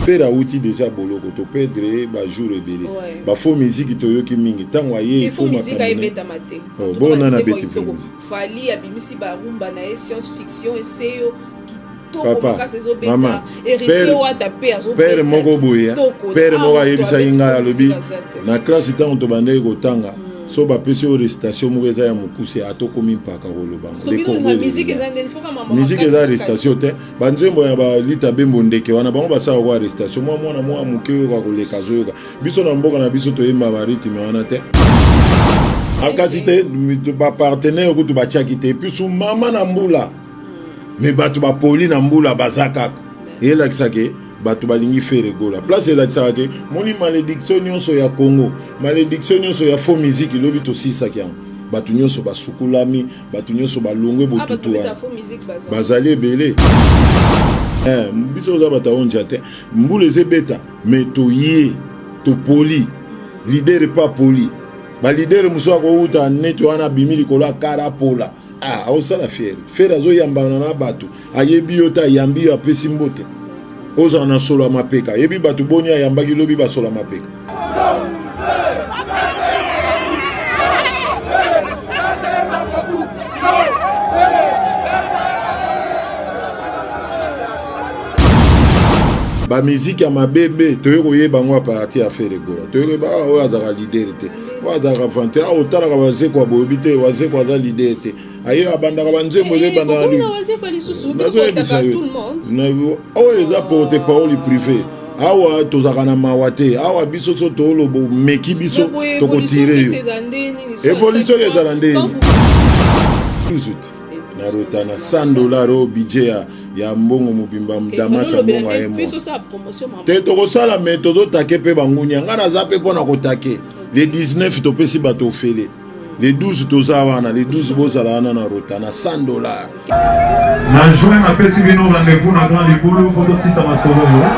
Père awuti deja boloko to perdre ba jour ebele ba faux musique toyoki mingi ntango aye il faut musique ayebetama te oh, bon nana abeti faux musique Fally abimisi ba rumba na ye science fiction eseyo kitoko papa makasi ezobeta mama héritier wata pe azobeta père moko boye kitoko. père moko Ah, ayebisaki moto ngai abeti alobi musique aza te. na classe ntango tobandaki kotanga so bapesi yo récitation moko eza ya mokuse ata okomi mpaka koloba Parce que bino na musique eza ndeni faut kama mama musique eza arrestation te banzembo ya balita bembo ndeke wana bango basalaka ko arrestation mwa mwana mwa moke oyoka koleka azoyoka biso na mboka na biso toyemba baritme wana te akasi te bapartenaire kutu batiaki te epuis mama na mbula me bato bapoli na mbula baza kaka eyelakisa ke bato balingi Ferre Gola place elakisaka ke moni malédiction nyonso ya Congo malédiction nyonso ya faux musique lobi tosilisaki yango bato nyonso basukulami bato nyonso balongwe Ah, botutu wana bazali ebele eh, biso oza bato ya onja te mbula eza ebeta me toye topoli leader pa poli balider mosusu akowuta neti wana abimi likolo ya kara apola ah, aosala fiere fiere azoyambana na bato ayebi yo te ayambi yo apesi mbote ozala na solo ya mapeka ayebi bato boni ayambaki lobi basolo ya mapeka bamiziki ya mabe mbe toye koyeba yango apartir ya Ferre Gola toye koyeba ah, oyo azalaka leader te oyo azalaka vante ah, otalaka wazeko aboyebi te wazeko aza leader te aye abandaka banzembo eza ebanda na nazoyebisa yo oyo eza porte parole privé awa tozalaka na mawa te awa biso so tooloba omeki biso tokotire yo evolution ezala nde na rotana 100 dollar oyo budget ya, ya mbongo mobimba damas ya mbongo ya mo te tokosala me tozotake mpe bangunia ngai naza mpe mpo na kotake le 19 topesi bato ofele le 12 toza wana le 12 bozala wana na rotana 100 dollar na juin napesi bino rendez-vous na grand libulu fo tosisa masolo oyo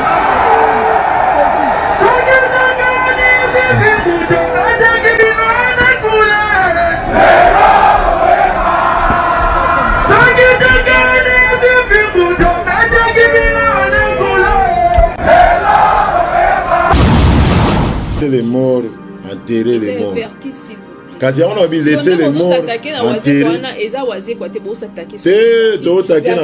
les morts enterrer les morts kasi yango na bi laisser les morts enterrer te tootake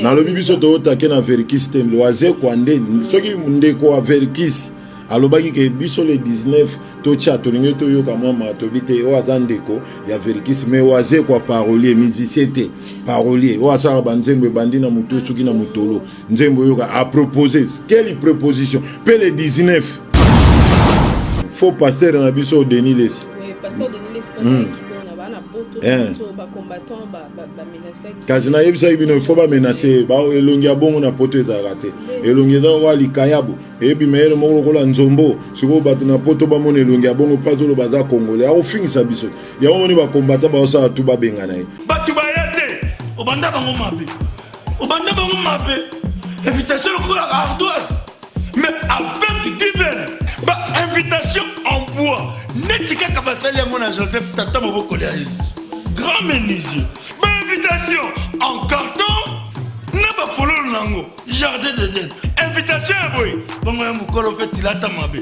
nalobi biso tootake na verkis te wazekwa nde soki ndeko ya verkis alobaki ke biso le 19 totya tolingi toyoka mwa matobi te oyo aza ndeko ya verkis mais wazekwa parolier musicien te parolier oyo asalaka banzembo ebandi na motu esuki na motolo nzembo oyoka apropose quelle proposition mpe le 19 faux pasteur na biso Denis Lesi eh. kasi nayebisaki bino ifo bamenase elongi ya bongo na poto ezalaka te elongi eza lokola likayabo eyebima yele moko lokola nzombo sikoyo bato na poto bamona elongi ya bongo mpe azoloba aza congolais akofingisa biso yango moni bakombata baosala tu babengana ye bato baya te obanda bango mabe obanda bango mabe invitation lokola ardoise mais avec given ba invitation en bois neti kaka basali yango na joseph tata mobokoli ya yesu grand menuisier ba invitation en carton na bafololo na yango jardin d'eden invitation ya boye bongo ya mokolo mpe tilata mabe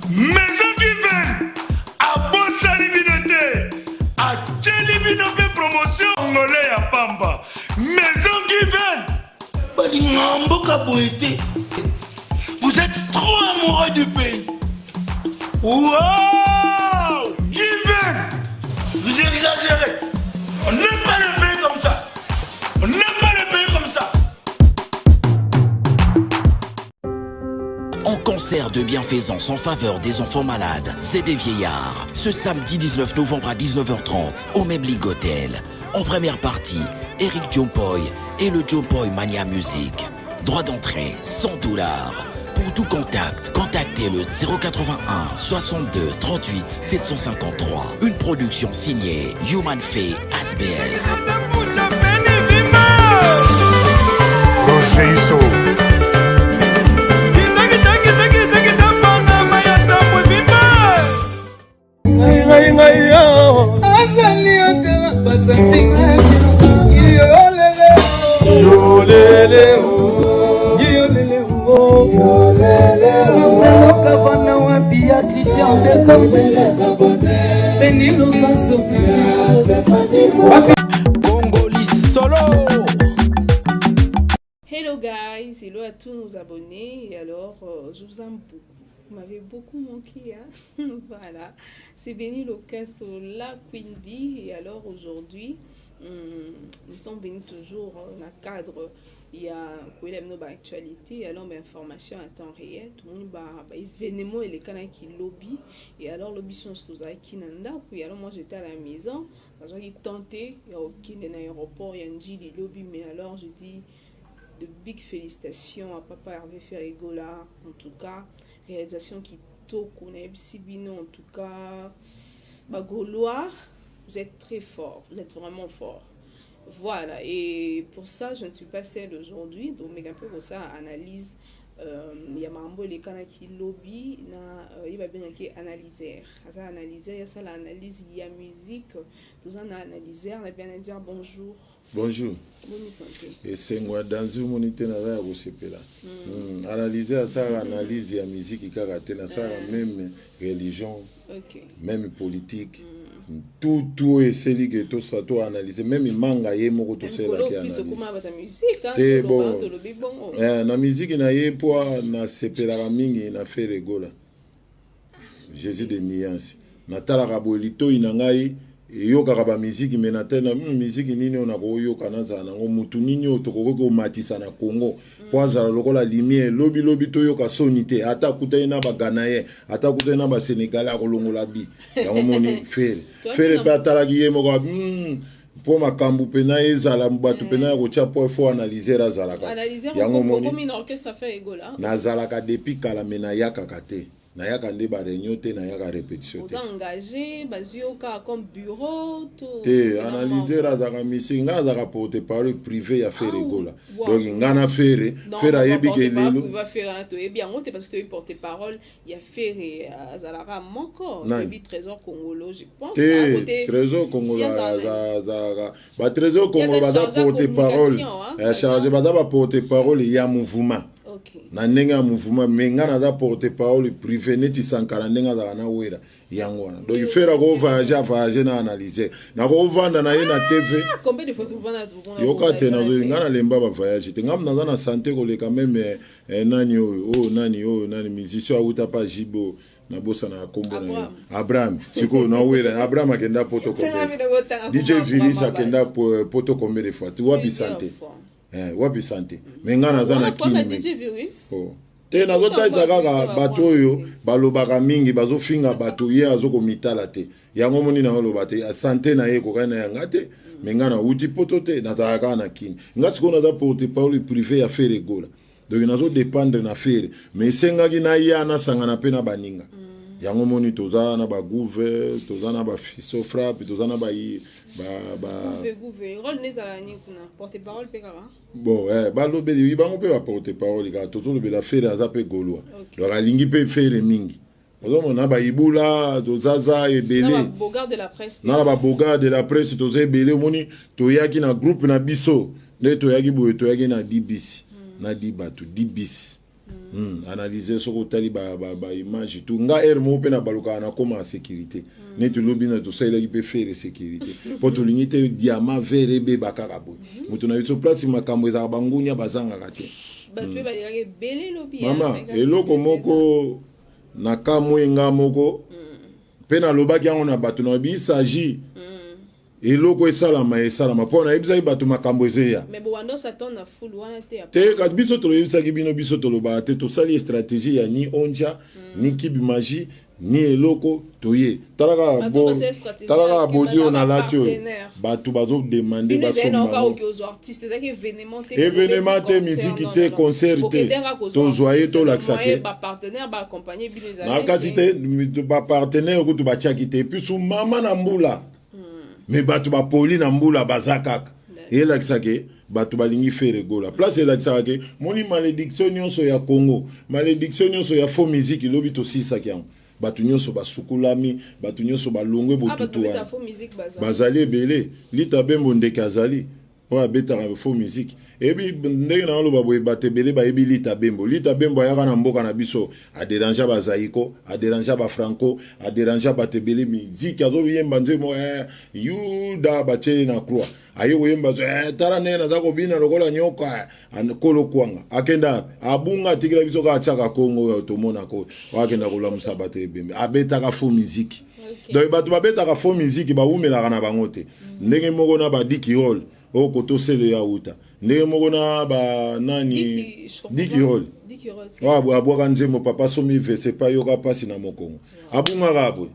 maison given abosani bino te atyeli bino mpe promotion ngole ya pamba maison given balingaka mboka boye te vous êtes trop amoureux du pays wow given vous exagérez on n'aime pas le pays comme ça on n'aime pas le pays comme ça En concert de bienfaisance en faveur des enfants malades et des vieillards, ce samedi 19 novembre à 19h30 au Meblig Hotel. En première partie, Eric Jompoy et le Jompoy Mania Music. Droit d'entrée, 100 dollars. Pour tout contact, contactez le 081 62 38 753. Une production signée Human Fay ASBL. Roger Issou. Ngai ngai yo azali ata basantima yolele yolele yolele. Avanda wapi ya Christian de Cordes Beni Lokaso Wapi Congo Lisolo. Hello guys, hello à tous nos abonnés. Et alors, je vous aime beaucoup. Vous m'avez beaucoup manqué, hein? Voilà. C'est Béni Locasso, la Queen Bee. Et alors aujourd'hui, nous sommes venus toujours dans le cadre, il y a quoi, il y a actualité, alors ben, information à temps réel. Tout le monde ba événement et les canaux qui lobby. Et alors lobby sont qui nanda. Puis alors moi j'étais à la maison, dans un qui tentait, il y a aucun aéroport, il y a un lobby, mais alors je dis de big félicitations à papa Hervé Ferre Gola, en tout cas, réalisation qui toko na yebisi bino, en tout cas, ba Gaulois, vous êtes très forts, vous êtes vraiment forts. Voilà, et pour ça, je ne suis pas seule aujourd'hui, donc mais un peu pour ça, analyse, il y a Mambo les qui lobby, na, il va bien qui analyser. Ça analyser, il y a ça l'analyse, il y a musique, tout ça on a analysé, on a bien à dire bonjour. Bonjour. Bonne santé. Esengo ya danse omoni te, naza ya kosepela. Analyse asalaka analyse ya musique kaka te, nasalaka même religion, même politique, tout tout oyo eseli ke tosa to analyse, même manga ye moko tosalelaki analyse. Te bon na musique na ye mpo nasepelaka mingi na Ferre Gola, Jésus de nuance. Natalaka boye litoi na ngai eyokaka bamiziki, me natena miziki nini oyo nakoyoka, nazala nango mutu nini oyo tokoki komatisa na Congo mpo azala lokola lumière lobilobi, toyoka soni te. Ata akutani na Baganayen, ata akutani na Basénégalais, akolongola bi yango. Moni Ferre, Ferre mpe atalaki ye moko mpo makambo mpena ezala bato mpena ya kotia po fo analyser azalaka yango. Moni nazalaka depuis kala, me nayakaka te, nayaka nde baréunion te, nayaka répétition te. Te, analyser azalaka misiki, ngai azalaka porte parole privé ya Ferre Gola. Donc ngai na Ferre, Ferre ayebi ke lelo Toyebi yango te, parce que toyebi porte parole ya Ferre azalaka moko, toyebi Trésor Congolo, je pense. Te, Trésor Congolo azalaka, batrésor Congolo baza porte parole chargé, baza baporte parole ya mouvement na ndenge ya mouvement, mais ngai naza porte parole privé neti Sankara ndenge azalaka na Wera, yango wana. Donc Ferre akovoyage, avoyage na analyse, nakovanda na ye na TV. Yoka te, ngai nalemba bavoyage te, ngai naza na santé koleka même nani oyo, oyo nani, oyo nani, musicien awuta pa jibo, nabosanaka nkombo na ye, Abraham. Sikoyo nawela Abraham akenda poto combien? DJ Viris akenda poto combien de fois? Wapi santé? Wapi santé? Mais ngai naza na kini te, nazotalisa kaka bato oyo balobaka mingi, bazofinga bato, ye azokomitala te. Yango moni naoloba te, santé na ye ekokani na yanga te. Me ngai nauti poto te, nazalaka kaka na kini. Ngai sikoyo naza porte parole privé ya Ferre Gola, donc nazodépendre na Ferre, mais esengaki naya nasangana mpe na baninga. Yango moni toza na bagouve, toza na bafiso frappe, toza na ba ba Bon, balobeli bango mpe baporte parole kaka, tozolobela Ferre aza mpe Gaulois, donc alingi mpe Ferre mingi. Ozomona bayibula, tozaza ebele na babogard de la presse, toza ebele. Omoni toyaki na groupe na biso nde toyaki boye, toyaki na dibis na di bato dibis. Analyse soki otali baimage tout, nga aire moko mpe na balukaka nakóma ya sécurité neti lobi na tosalelaki mpe Ferre sécurité mpo tolingi te diamant vert ebeba kaka boye. Moto na biso place makambo ezalaka, bangunia bazangaka te. Mama, eloko moko nakamwe nga moko mpe nalobaki yango na bato na il s'agit eloko esalama esalama mpo nayebisaki bato makambo ezeya te. Kasi biso toyebisaki bino, biso tolobaka te, tosali stratégie ya ni onja ni kibi magie ni eloko toye. Tala kaka bodi oyo nalati oyo, bato bazodemande basomba. Événement te, miziki te, concert te, tozwa ye tolakisa te na kasi te, bapartenaire kutu batiaki te. Epuis mama na mbula, me bato bapoli na mbula baza kaka, eyelakisaka ke bato balingi Ferre Gola. Place elakisaka ke moni malédiction nyonso ya Congo, malédiction nyonso ya faux musique, elobi tosilisaki yango, bato nyonso basukulami, bato nyonso balongwe botutu wana, bazali ebele. Lita Bembo ndeke azali. Oyo abetaka faux musique. Eyebi ndenge na oloba boye, bato ebele bayebi Lita Bembo. Lita Bembo ayaka na mboka na biso, aderangea bazaiko, aderangea bafranco, aderangea bato ebele. Miziki azoyemba nzembo Yuda batie ye na croix, aye koyemba tala ndenge naza kobina lokola nyoka kolo kwanga. Akenda wapi? Abunga, atikela biso kaka tiaka Kongo oyo tomonaka oyo. Oyo akenda kolamusa bato ebembe, abetaka faux musique. Donc bato babetaka faux musique bawumelaka na bango te. Ndenge moko na badiki role oyo kotosele ya wuta, ndenge moko na banani diki role oyo abwaka nzembo papa somi vesepa yoka mpasi na mokongo, abungaka boye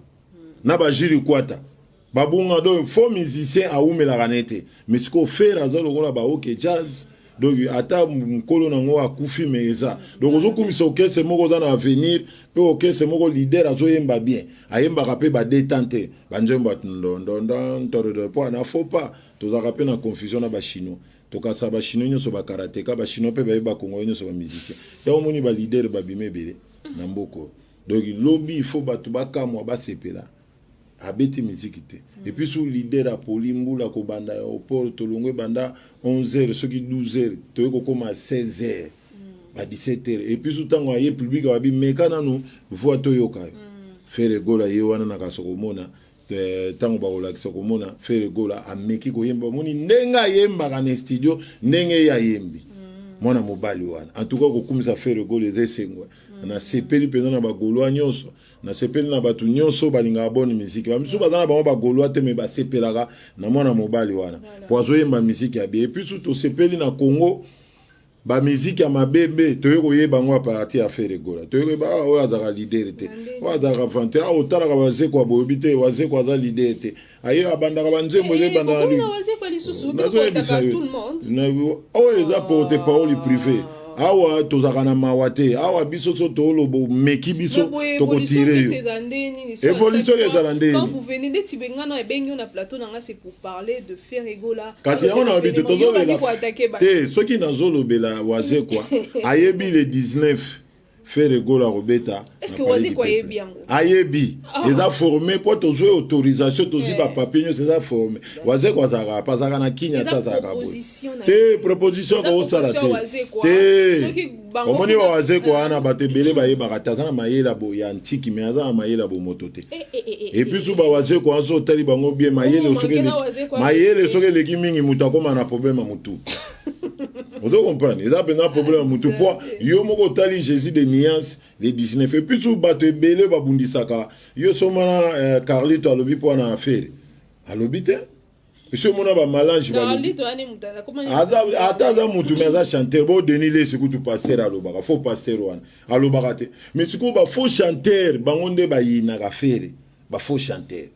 na bajili kwata babunga. Donc faux musicien awumelaka ne te. Mais sikoyo Ferre aza lokola baoke jazz, donc ata mokolo nango akufi, mais eza donc ozokumisa orchestre moko oza na avenir, mpe orchestre moko leader azoyemba bien, ayembaka mpe badetan te banzembo ya ndondondo ntorodo mpo ana faux pas. Tozalaka mpe na confusion na Bachinois, tokasa Bachinois nyonso, bakarateka Bachinois mpe bayebi Bakongo nyonso bamusicien. Yango omoni baleader babima ebele na mboka oyo. Donc lobi il faut bato bakamwa, basepela, abeti miziki te. Et puis su leader apoli mbula kobanda aéroport, tolongo ebanda 11 heures, soki 12 heures toye kokóma 16 heures, ba 17 heures. Et puis su ntango aye, public ababi meka nanu voix toyoka yo. Ferre Gola ye wana na kaso komona ntango bakolakisa komona Ferre Gola ameki koyemba, bamoni ndenge ayembaka na studio, ndenge ye ayembi. Mwana mobali wana, en tout cas kokumisa Ferre Gola eza esengo. Nasepeli mpenza na Bagaulois nyonso, nasepeli na bato nyonso balingaka bonne musique. Bamisusu baza na bango Bagaulois te, mais basepelaka na mwana mobali wana po azoyemba musique ya bien. Et puis su tosepeli na Congo, bamiziki ya mabembe toye koyeba yango à partir ya Ferre Gola. Toye koyeba oyo azalaka leader te, oyo azalaka vanté. Awa otalaka Wazekwa, boyebi te Wazekwa aza leader te. Aye abandaka banzembo eza ebanda na nazoyebisa yo, oyo eza porte parole privé. Awa tozalaka na mawa te. Awa biso so tooloba, omeki biso, tokotire yo. Évolution ezala ndeni? Kasi yango na babi te, tozolobela te. Soki nazolobela Wazekwa, ayebi le 19 Ferre Gola akobeta. Ayebi, eza formé mpo tozwi autorisation, tozwi bapapier nyonso, eza formé. Wazekwa azalaka pa, azalaka na Kinya te, azalaka boye te. Proposition akosala te te. Omoni Wazekwa wana, bato ebele bayebaka te aza na mayele ya ntiki, mais aza na mayele ya bomoto te. Et puis su bawazekwa wana, so otali bango bien, mayele soki eleki mingi, moto akóma na problème ya motu. Ozo comprendre? Eza mpenza problème ya motu, po yo moko otali Jésus de nuance le 19. Et puis su bato ebele babundisaka yo. Somana Carlito alobi mpo wana affaire alobi te. Esi omona bamalange, ata aza mutu, mais aza chanteur. Bo Denis Lesi kutu pasteur alobaka, faux pasteur wana alobaka te. Mais sikoyo bafaux chanteur bango nde bayinaka Ferre. Bafaux chanteur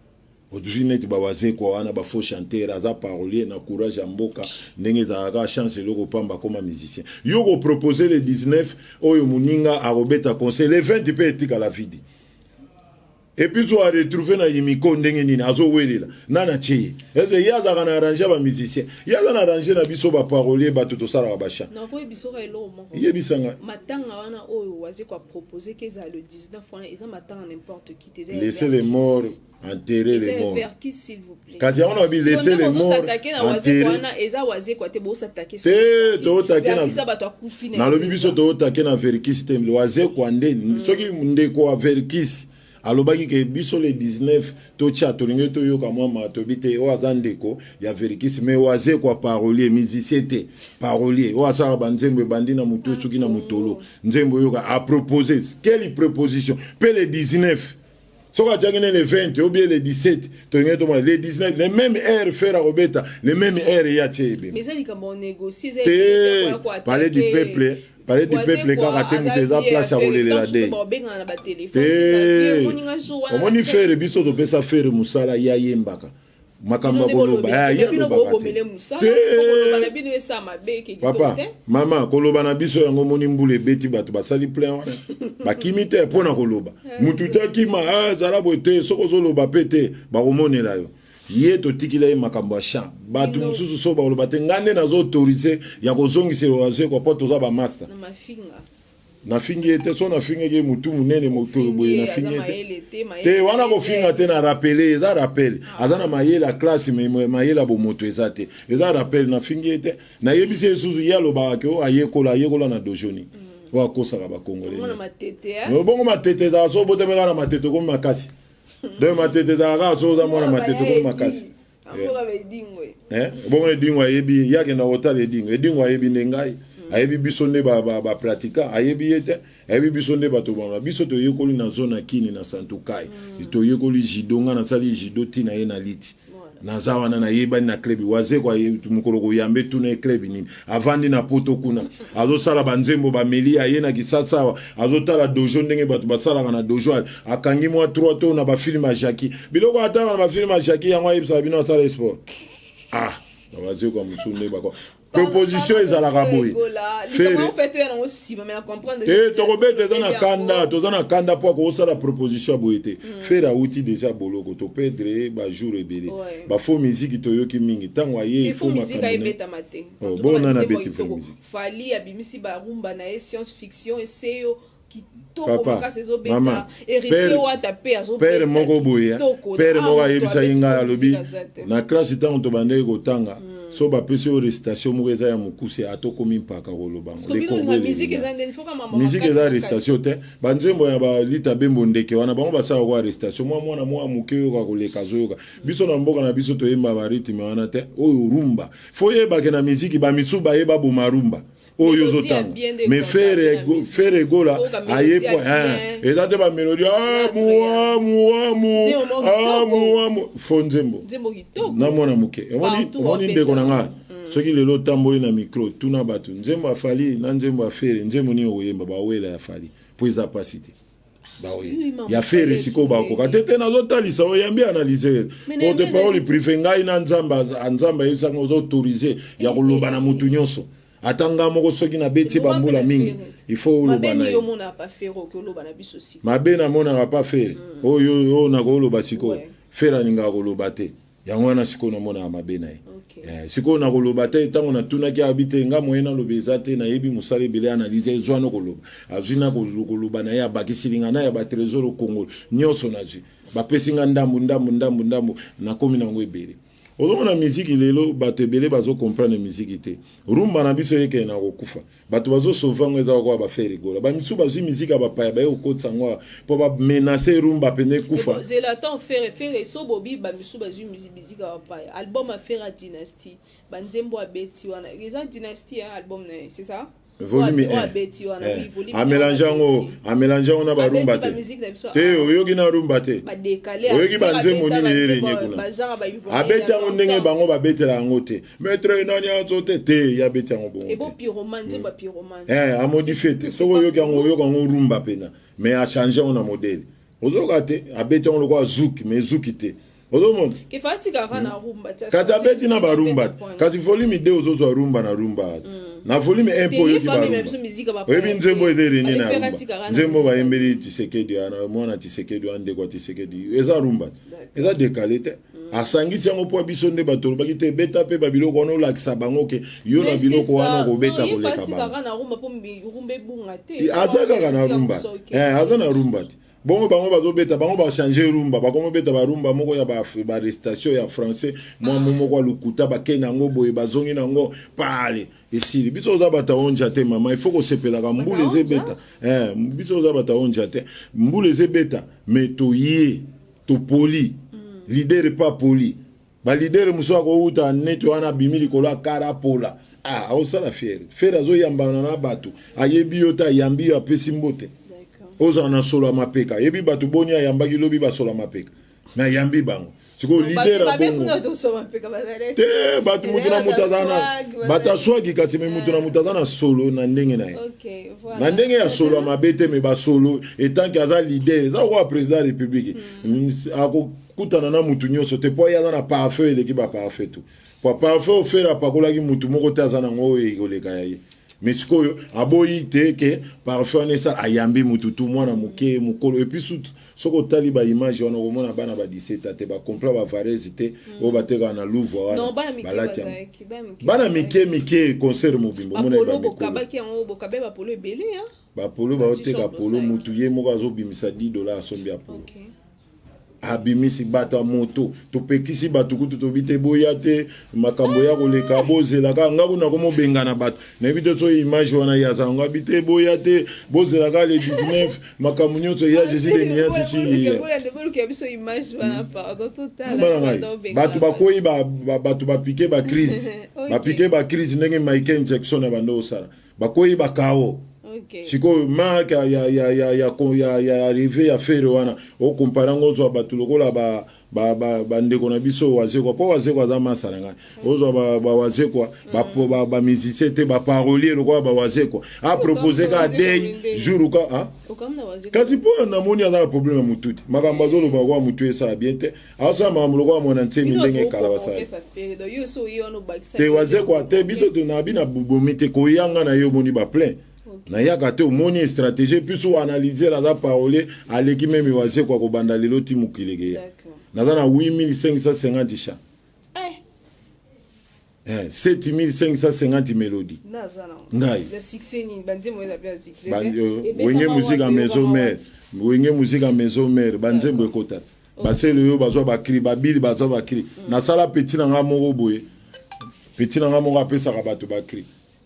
ozwi neti bawazekwa wana, bafaux chanteur. Aza parolier na courage ya mboka ndenge ezalaka chance eloko pamba akoma musicien. Yo kopropose le 19 oyo moninga akobeta concert le 20 mpe etikala vide. Et puis so aretrouve na yimiko ndenge nini azowelela nani atie ye? Ese ye azalaka na arrange ya bamusicien, ye aza na arrange na biso baparolier, bato tosalaka bachan. Nakoyebisoka eloko moko. Yebisanga. Matanga wana oyo Wazekwa propose ke ezala le 19 wana, eza matanga n'importe qui te. Laissez les morts enterrer les morts. Verkis, s'il vous plaît. Kasi yango na bi laissez les morts enterrer. Wana eza Wazekwa te bosatake. Te, tootake na bato akufi. Nalobi biso tootake na Verkis te, Wazekwa nde. Soki ndeko wa Verkis alobaki ke biso le 19 totya, tolingi toyoka mwa matobi te. Oyo aza ndeko ya Verkis, mais Wazekwa parolier, musicien te, parolier oyo asalaka banzembo ebandi na motu soki na motolo nzembo oyoka. Apropose quelle proposition? Mpe le 19, soki atiaki ne le 20 ou bien le 17, tolingi tomona le 19, le même heure Ferre akobeta, le même heure ye atie ebembe te. Palais du peuple, palais du peuple kaka te moto eza place ya kolelela de te. Omoni Ferre, biso topesa Ferre mosala, ye ayembaka makambo ya koloba, ye alobaka te. Papa, mama, koloba na biso yango omoni mbula ebeti, bato basali plein wana bakimi te mpo na koloba. Mutu te akima, zala boye te. Soki ozoloba mpe te, bakomonela yo. Ye totikila ye makambo ya champ. Bato mosusu so bakoloba te, ngai nde nazo autorise ya kozongisela Wazekwa mpo toza bamaster. Nafingi ye te. So nafingaki ye motu monene mokolo boye, nafingi ye te. Te, wana kofinga te. Na rappel, eza rappel. Aza na mayele ya classe, mais mayele ya bomoto eza te. Eza rappel, nafingi ye te. Nayebisi ye lisusu, ye alobaka ke oyo ayekola, ayekola na dojoni oyo akosaka bacongolais. Bongo matete ezala so obotameka na matete, okomi makasi. Donc matete ezala kaka so oza mwana matete, okomi makasi. Bongo Edingo ayebi ye, akenda kotala Edingo. Edingo ayebi nde ngai, ayebi biso nde bapratiquant, ayebi ye te. Ayebi biso nde bato bana biso toyekoli na zone ya Kini na Santukai. Toyekoli judo, ngai nasali judo ntina ye na liti. Naza wana, nayebani na club Wazeko. Mokolo koyambe, tuna ye club nini avandi na Poto. Kuna azosala banzembo bameli, aye na Kisasa awa, azotala dojo ndenge bato basalaka na dojo, akangi mwa 3 to na bafilm ya Jacki, biloko atala na bafilm ya Jacki, yango ayebisaka bino asala sport. Ah, Wazeko ya mosusu nde bako proposition ezalaka boye te. Tokobeta, eza na kanda, toza na kanda mpo akosala proposition ya boye te. Ferre awuti déjà boloko, toperdre bajour ebele, bafaux musique toyoki mingi. Ntango aye, ifo makambo bo nani abeti vrai musique? Fally abimisi barumba na ye, science fiction eseyo kitoko makasi, ezobeta. Héritier Wata mpe azobeta. Père moko boye, père moko ayebisaki ngai, alobi na classe ntango tobandaki kotanga, so bapesi oyo récitation moko eza ya mokuse, atokomi mpaka koloba musique eza récitation te. Banzembo ya balita bembo ndeke wana, bango basalaka kwa récitation. Mwa mwana mwa moke oyoka koleka azoyoka. Biso na mboka na biso toyemba barythme wana te. Oyo rumba, fo yebake na miziki, bamisu bayeba boma rumba oyo ozotanga, mais Ferre Gola aye po eza te bamélodie amuamuamu amuamu fo nzembo na mwana moke. Omoni ndeko na ngai, soki lelo otamboli na micro, tuna bato nzembo ya Fally na nzembo ya Ferre, nzembo nini okoyemba? Bawela ya Fally mpo eza pasi te. Ya Ferre sikoyo bakoka te. Te, nazotalisa, oyambi analyse porte parole privé. Ngai na Nzambe, Nzambe ayebisanga oza autorisé ya koloba na motu nyonso, ata nga moko soki nabeti bambula mingi, il faut oloba na ye. Mabe namonaka pa Ferre oyo, oyo nakoloba sikoyo, Ferre alingaka koloba te. Yango wana sikoyo namonaka mabe na ye. Sikoyo nakoloba te. Ntango natunaki, abi te, nga moye naloba eza te, nayebi mosala ebele, analyse ezwa na koloba, azwi na koloba na ye, abakisili nga na ya batrésor Kongo nyonso nazwi, bapesi nga ndambu ndambu ndambu ndambu, nakomi nango ebele. Ozomona miziki lelo, bato ebele bazocomprendre miziki te. Rumba na biso ekende na kokufa, bato bazosauve yango eza kokoa baFerre Gola. Bamisu bazwi miziki ya bapaya, baye kokotisa yango mpo bamenace rumba pene ekufa. Zela, attends, Ferre, Ferre so bobi, bamisu bazwi miziki ya bapaya. Album ya Ferre Dynastie, banzembo abeti wana eza Dynastie, album na ye, c'est ça? Volume 1, amélange yango, amélange yango na barumba te. Te, oyoki na rumba te, oyoki banzembo nini erenye kuna? Abeti yango ndenge bango babetela yango te. Maître nani azo te te, ye abeti yango bongo te, amodifie te. Soki oyoki yango, oyoka yango rumba mpena, mais achange yango na modèle ozoyoka te. Abeti yango lokola zuki, mais zuki te, ozomona. Kasi abeti na barumba te. Kasi volume 2 ozozwa rumba na rumba. Na volume 1 mpo oyoki barumba, oyebi nzembo eza erenie na rumba, nzembo bayembeli Tisekedi wana, mwana Tisekedi wana, ndeko ya Tisekedi, eza rumba te, eza décalé te. Asangisi yango mpo biso nde bato olobaki te, beta mpe babiloko wana, olakisa bango ke yo na biloko wana okobeta koleka bango. Aza kaka na rumba, aza na rumba te. Bongo bango bazobeta, bango bachange rumba, bakomobeta barumba moko ya barestation ya français, mwa mo moko ya lokuta, bakei na yango boye, bazongi nango pale, esili. Biso oza bato onja te, mama, il faut kosepelaka. Mbula ezebeta, biso oza bato onja te. Mbula ezebeta, mais toye topoli leader pa poli. Baleader mosusu akouta neti wana, abimi likolo ya kara pola, ah, aosala fier. Ferre azoyambana na bato, ayebi yo te, ayambi yo, apesi mbote, ozala na solo ya mapeka. Ayebi bato boni ayambaki lobi basolo ya mapeka, me ayambi bango. Sikoyo leader abongo te, bato mutu na mutu aza na bato aswaki, kasi me mutu na mutu aza na solo na ndenge na ye, na ndenge ya solo ya mabe te, me basolo etanke aza leader, eza lokola président ya république, akokutana na mutu nyonso te, mpo ye aza na parfum eleki baparfum tu. Po parfum oFerre apakolaki, mutu moko te aza nango oyo ekoleka ya ye. Mais sikoyo aboyi te ke parfum wana esala, ayambi mutu tu, mwana moke, mokolo. Et puis soki otali baimage wana, okomona bana ba 17 te, bacomplet bavarese te, oyo batekaka na Louvre wana, balati yango, bana mike mike, concert mobimba. Omona. Bapolo baoteka polo, mutu ye moko azobimisa 10 $ asombi ya polo. Abimisi bato ya moto, topekisi bato kutu, tobi te, boya te, makambo ya koleka, bozela kaka. Nga kuna komobengana bato, nayebi te so image wana ye aza yango. Abi te, boya te, bozela kaka le 19, makambo nyonso ya Jésus de nuance si. Bana ngai, bato bakoyi, bato bapike bacrise, bapike bacrise ndenge Michael Jackson na bando osala, bakoyi bakao. Sikoyo marque ya arrivée ya Ferre wana, okompare yango, ozwa bato lokola bandeko na biso Wazekwa, mpo Wazekwa aza masa na ngai. Ozwa bawazekwa, bamusicien te, baparolier lokola bawazekwa, apropose ka dei jour ka. Kasi mpo namoni aza na problème ya motu te. Makambo azoloba kwa motu esala bien te, aosala makambo lokola mwana nsemi ndenge ekala basala te. Wazekwa te, biso nabi na bomi te, koyanga na ye omoni baplein nayaka te. Omoni stratégie puis oanalyse, naza parolier aleki même Wazekwa. Kobanda lelo ti mokili ekeya, naza na 8550 chants, 7550 mélodie. Ngai Wenge Musica Maison Mère, Wenge Musica Maison Mère, banzembo ekota, basele oyo bazwa bacri, babili bazwa bacri. Nasala petit na nga moko boye, petit na nga moko apesaka bato bacri.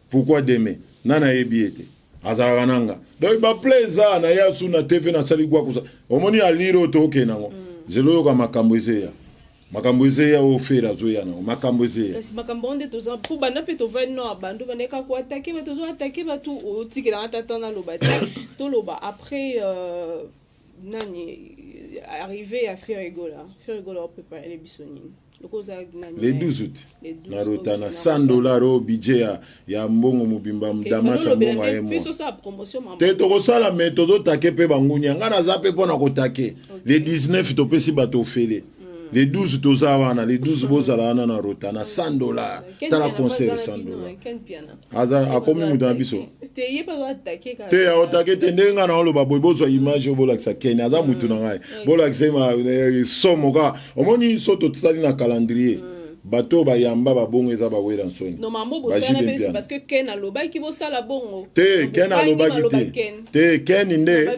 Pourquoi demain nani ayebi ye te, azalaka nanga. Donc baplay eza na ye asu na TV, nasali gwakusa. Omoni alire oyo tookende yango, nzela oyoka makambo ezeya, makambo ezeya oyo Ferre azoya nango, makambo ezeya. Kasi makambo ngo nde toza mpo banda mpe tovandi no bandu bandeka koatake bato, ozoatake bato, otikelanga tata naloba te. Toloba après nani arrivé ya Ferre Gola. Ferre Gola oprépare biso nini? Le 12 août na Rotana, 100 $ oyo budget ya mbongo mobimba, Damas ya mbongo aye mwa te. Tokosala me tozotake mpe bangunia. Ngai naza mpe mpo na kotake. Le 19 topesi bato ofele, le 12 toza wana, le 12 bozala wana na Rotana, 100 $. Tala concert 100 $. Aza akomi moto na biso te, aotake te. Ndenge ngai na oloba boye, bozwa image oyo, bolakisa Kenya aza motu na ngai, bolakisa ye somo kaka. Omoni so totali na calendrier, bato oyo bayamba babongo eza bawera nsoni. Te, Ken alobaki te te. Ken nde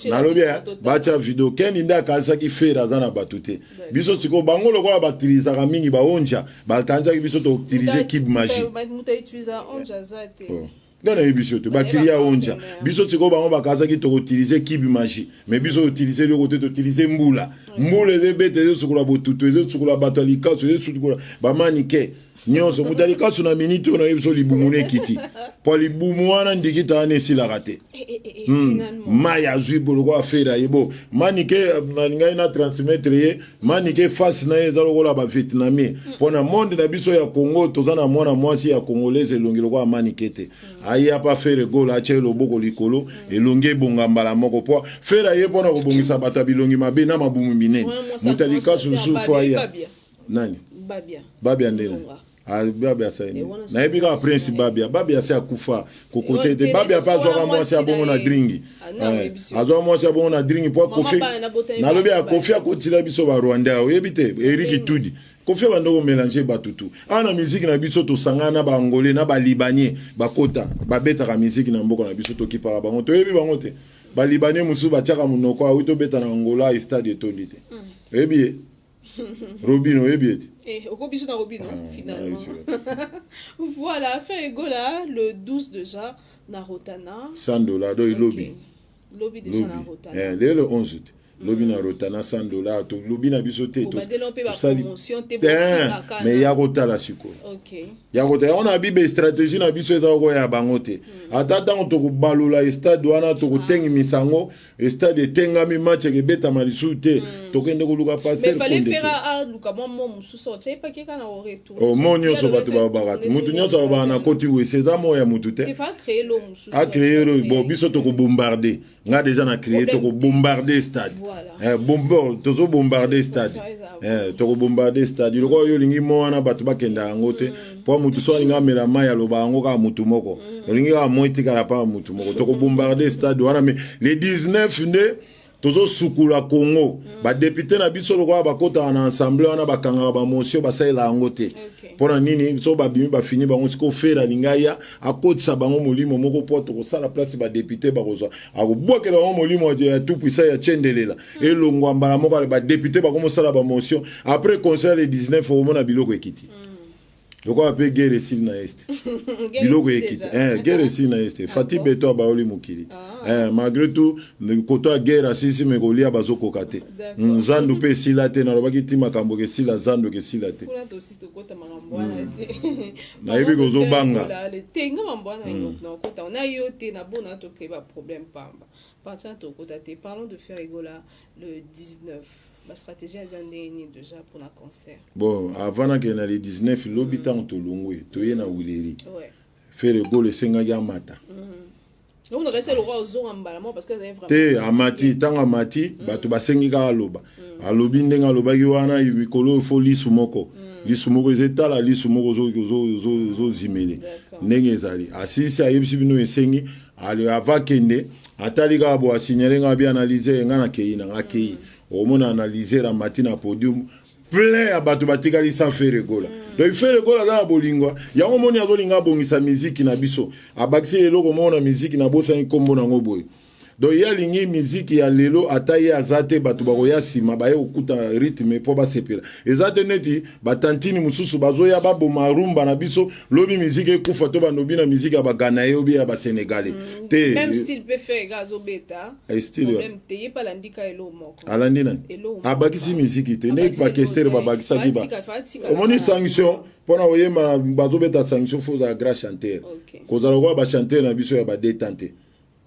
nalobi, batya video. Ken nde akanisaki Ferre aza na bato te. Biso sikoyo bango lokola batilisaka mingi baonja, bakanisaki biso toutilize kibe magie. Nga nayebi biso te, bakili ya onja. Biso sikoyo bango bakazaki tokoutilize kibe magie, mais biso toutilize eloko te, toutilize mbula. Mbula ezobeta, ezosukola botutu, ezosukola bato ya likaso, ezosukola bamanike nyonso. Moto ya likaso na miniti oyo nayebi so libumu na ekiti, po libumu wana ndikita wana esilaka te. Mai azwi bo lokola Ferre aye bo manike nalingai na transmettre ye manike, face na ye eza lokola bavietnamien. Mpo na monde na biso ya Congo, toza na mwana mwasi ya congolaise elongi lokola manike te. Aye apa Ferre Gola, atya ye loboko likolo, elongi ebonga mbala moko, mpo Ferre aye mpona kobongisa bato ya bilongi mabe na mabumu minene. Moto ya likasu lisusu aya nani? Babia ndeni? Babia asali, nayebi kaka Prince Babia. Babia asi akufa kokote te. Babia mpe azwaka mwasi ya bongo na dringi, azwaka mwasi ya bongo na dringi mpo Kofi, nalobi ya Kofi akotila biso barwandais, oyebi te Eriki Tudi. Kofi abanda komélange bato tu awa na miziki na biso. Tosangana na baangolais na balibanais, bakota babetaka miziki na mboka na biso, tokipaka bango, toyebi bango te. Balibanais mosusu batiaka monoko awi tobeta na Angola, stade etondi te. Oyebi ye Robino, oyebi ye te? Eh, okobiso na Robino, ah, finalement. Voilà, Ferre Gola, le 12 déjà, na Rotana. 100 $, donc lobi. Lobi déjà na Rotana. Eh, lelo 11 te. Lobi na Rotana 100 $, tolobi na biso te. Tosali mais ya kotala sikoyo. Ya kotala yango na bibe stratégie na biso eza koya bango te. Ata ntango tokobalola stade wana, tokotengimisa yango, stade etengami, match ekebetama lisusu te, tokende koluka pasteur. Mo nyonso bato balobaka te, mutu nyonso alobaka na koti wese, eza mo ya mutu te acréer. Bon, biso tokobombarde, nga déjà na créé, tokobombarde stade, tozobombarde stade, tokobombarde stade. Lokola oyo olingi mo wana, bato bakenda yango te, mpo mutu so alingi amela mai, aloba yango kaka mutu moko, olingi kaka mo etikala mpa mutu moko. Tokobombarde stade wana, mais le 19 nde. Tozosukula Congo. Badepute na biso lokola bakotaka na assemblée wana, bakangaka bamotion, basalela yango te. Mpo na nini? So babimi, bafini bango. Sikoyo Ferre alingi aya akotisa bango molimo moko mpo tokosala place. Badepute bakozwa, akobwakela bango molimo ya tout puissant ya tiendelela elongwa mbala moko. Badepute bakomosala bamotion. Après concert le 19, okomona biloko ekiti lokola mpe guerre esili na Est, biloko ekiti. Guerre esili na Est. Fati beto abaoli mokili. Malgré tout, koto ya guerre asilisi, me kolia bazokoka te. Zandu mpe esila te. Nalobaki ti makambo kesila, zandu kesila te. Nayebi kozobanga. Tenga mambo wana nakota na yo te, nabona tokei baproblème pamba partir tokota te. Parlons de Ferre Gola le 19. Bastratégie eza ndenge nini déjà mpona concert? Bon, avant nakende na le 19, lobi ntango tolongwe, toye na Huilerie. Ferre Gola esengaki amata. Te, amati. Ntango amati, bato basengi kaka aloba. Alobi ndenge alobaki wana mikolo oyo, fo lisu moko, lisu moko eza etala, lisu moko ozozimele ndenge ezali. Asilisi, ayebisi bino esengi ava kende. Atali kaka bo, asignale nga bi analyse nga, nakei nanga. Akei, okomona analyser amati na podium, plein ya bato batikali sans Ferre Gola. Donc Ferre Gola aza na bolingo yango. Omoni, azolinga abongisa miziki na biso, abakisi eloko moko na miziki, nabosani nkombo nango boye. Donc ye alingi miziki ya lelo, ata ye aza te, bato bakoya nsima baye kokuta rythme mpo basepela. Eza te neti batantini mosusu bazoya baboma rumba na biso, lobi miziki ekufa to bandobi na miziki ya bagana ye obi ya Basénégalais te. Même style mpe Ferre azobeta. Style problème te, ye mpe alandika eloko moko. Alandi nani? Abakisi miziki te, ndenge bakestere babakisaki. Ba omoni sanction mpona koyemba, bazobeta sanction, fo ozala grand chanteur. Kozala koya bachanteur na biso ya badetan te,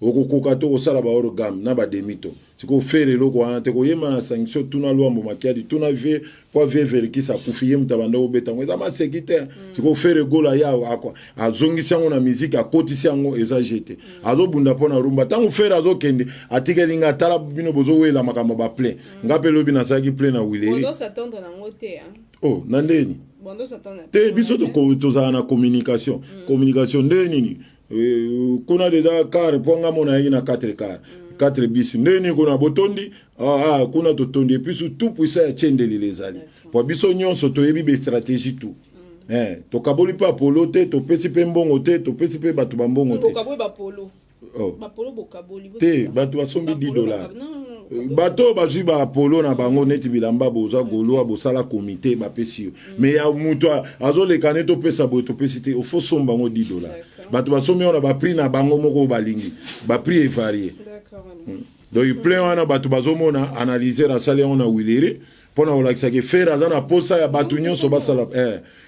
okokoka te kosala bahors gamme na bademi-ton. Sikoyo Ferre eloko wana te, koyemba na sanction. Tuna Lwambo Makiadi, tuna vie po vie Verckys akufi, ye moto abanda kobeta yango, eza maseki te. Sikoyo Ferre Gola ya azongisi yango na musique, akotisi yango, eza je te. Azobunda mpo na rumba. Ntango Ferre azokende, atikeli nga. Tala, bino bozowela makambo baplein, nga mpe lobi nasalaki plein na Huilerie. Oh, na ndeni te, biso tozala na communication. Communication nde nini? Kuna deja car mpo nga mona yaki na 4 car, 4 bis. Ndeni kuna botondi? Ah, ah, kuna totondi. Et puis tout puissant ya tiendelele ezali po biso nyonso toyebi bastratégie tout. Tokaboli mpe apolo te, topesi mpe mbongo te, topesi mpe bato bambongo te. Oh. Te, bato basombi 10 dollar. Bato oyo bazwi baapolo na bango neti bilamba, boza goloa, bosala komite, bapesi yo. Mais ya moto azoleka neti opesa boye, topesi te. Ofo somba yango 10 dollar. Bato basombi yango na baprix na bango moko oyo balingi, baprix evarie. Donc plein wana bato bazomona, analyser asali yango na Huilerie mpona kolakisaki Ferre aza na posa ya bato nyonso basala.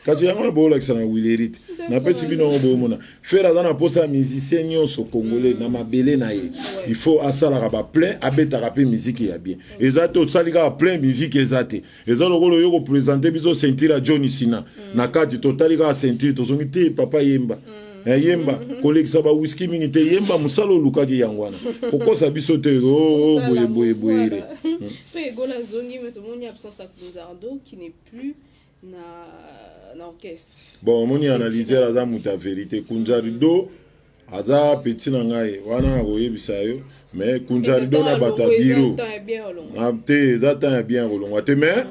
Kasi yango wana boolakisa na Huilerie te, napesi bino yango boomona. Ferre aza na posa ya musicien nyonso congolais na mabele na ye. Il faut asalaka baplein, abetaka mpe miziki ya bien. Eza te osali kaka plein, miziki eza te. Eza lokola oyo kopresente biso ceinture ya John Sina na kati, totali kaka ceinture, tozongi te. Papa, yemba. Yemba, kolekisa bawiski mingi te, yemba mosala olukaki yango wana, kokosa biso te. Oh, oh, boye boye boye. Mpe Gola azongi, mais tomoni absence ya Kunzardo qui n'est plus na orchestre. Bon, omoni, analyseur aza moto ya vérité. Kunzardo aza petit na ngai wana, nakoyebisa yo. Mais Kunzardo na bato ya biro te, eza temps ya bien kolongwa te, mais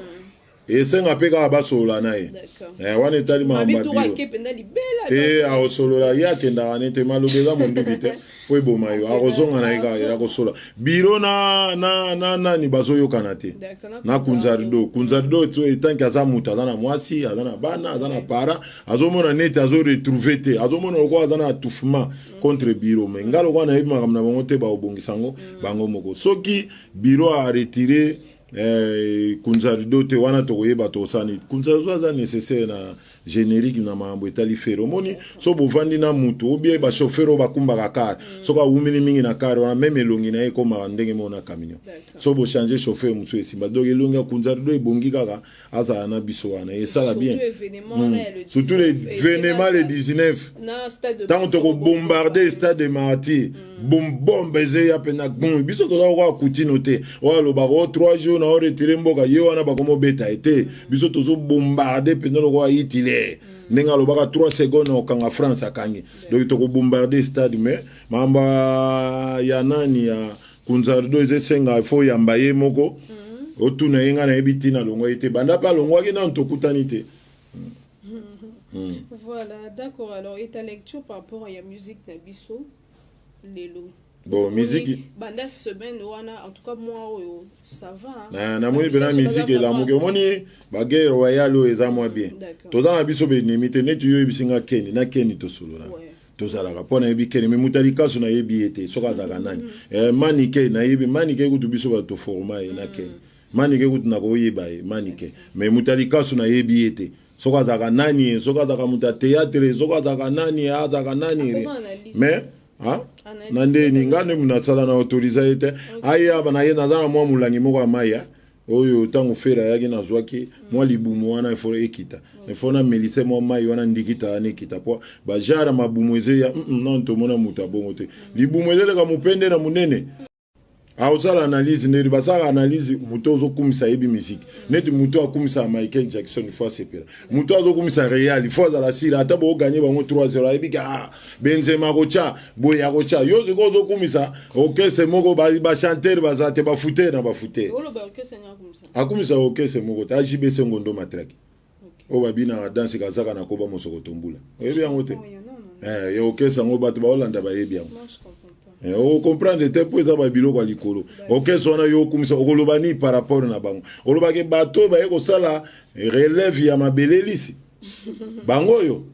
esenga mpe kaka basolola na ye. Wana etali makambo ya biro te. Akosolola, ye akendaka ne te. Maloba eza monduki te po eboma yo. Akozonga na ye kaka ya kosola biro na nani bazoyokana te na Kunzardo. Kunzardo etanke aza moto aza na mwasi, aza na bana, aza na para, azomona neti azoretrouve te, azomona lokola aza na étouffement contre biro. Mais nga lokola nayebi makambo na bango te, bakobongisa yango bango moko. Soki biro aretire Kunzardo te, wana tokoyeba tosala nini. Kunzardo aza nécessaire na générique, na makambo etali Ferre. Omoni, so bovandi na mutu obie bachauffeur oyo bakumbaka car, soki awumeli mingi na car wana, même elongi na ye ekomaka ndenge moko na camion. So bochange chauffeur mosusu, esimba. Donc elongi ya Kunzardo ebongi kaka azala na biso wana, esala bien. Surtout l'événement le 19, ntango tokobombarde stade de Martyr, bombe ezeya mpenza bon. Biso toza kokoka kutino te oyo alobaka o 3 jours na oretire mboka ye wana, bakomobeta ye te. Biso tozobombarde mpenza lokola Hitler, ndenge alobaka 3 secondes na kokanga France, akangi. Donc tokobombarde stade. Mais makambo ya nani ya Kunzardo eza esenga fo oyamba ye moko, otuna ye. Ngai nayebi ntina alongwaki te. Banda mpe alongwaki, nanu tokutani te. Voilà, d'accord. Alors, et ta lecture par rapport à la musique na biso lelo? Bon, musique banda semaine wana, en tout cas moi oyo, ça va, hein? Namoni mpena musique elamuki. Omoni baguerre royale oyo eza mwa bien. Toza na biso benemi te. Neti yo oyebisi nga Keni na Keni tosolola, tozalaka mpo nayebi Keni, me moto ya likaso nayebi ye te soki azalaka nani. Manike, nayebi Manike kutu, biso bato toforma ye na Keni. Manike kutu nakoyeba ye Manike, me moto ya likaso nayebi ye te soki azalaka nani, soki azalaka moto ya théâtre, soki azalaka nani, azalaka nani. Mais na ndeni nga nde nasala na autoriser ye te. Aya na ye, naza na mwa molangi moko ya mai oyo. Ntango Ferre ayaki, nazwaki mwa libumu wana, efo ekita, efo namelise mwa mai wana, ndikita wana ekita, po bajare mabumu ezeya nano. Tomona moto abongo te, libumu ezeleka mopende na monene. Aosala analyse ndeni basalaka analyse. Moto ozokumisa yebi musique, neti moto akumisaka Michael Jackson, fo asepela. Moto azokumisa Real, fo azala sira ata booganye bango 3-0, ayebi ke ah, Benzema akotya boye, akotya. Yo sikoyo ozokumisa orchestre moko, bachanteur baza te, bafutere na bafutere. Akumisa orchestre moko te, AJBC Ngondo Matraki oyo babinaka danse kazaka na koba mosoko tombula, oyebi yango te? Ye orchestre yango bato baolanda bayebi yango. Okomprendre te mpo eza babiloko ya likolo. Orchestre wana yo okumisa, okoloba nini par rapport na bango? Olobaki bato oyo baye kosala relève ya mabele lisi bango oyo.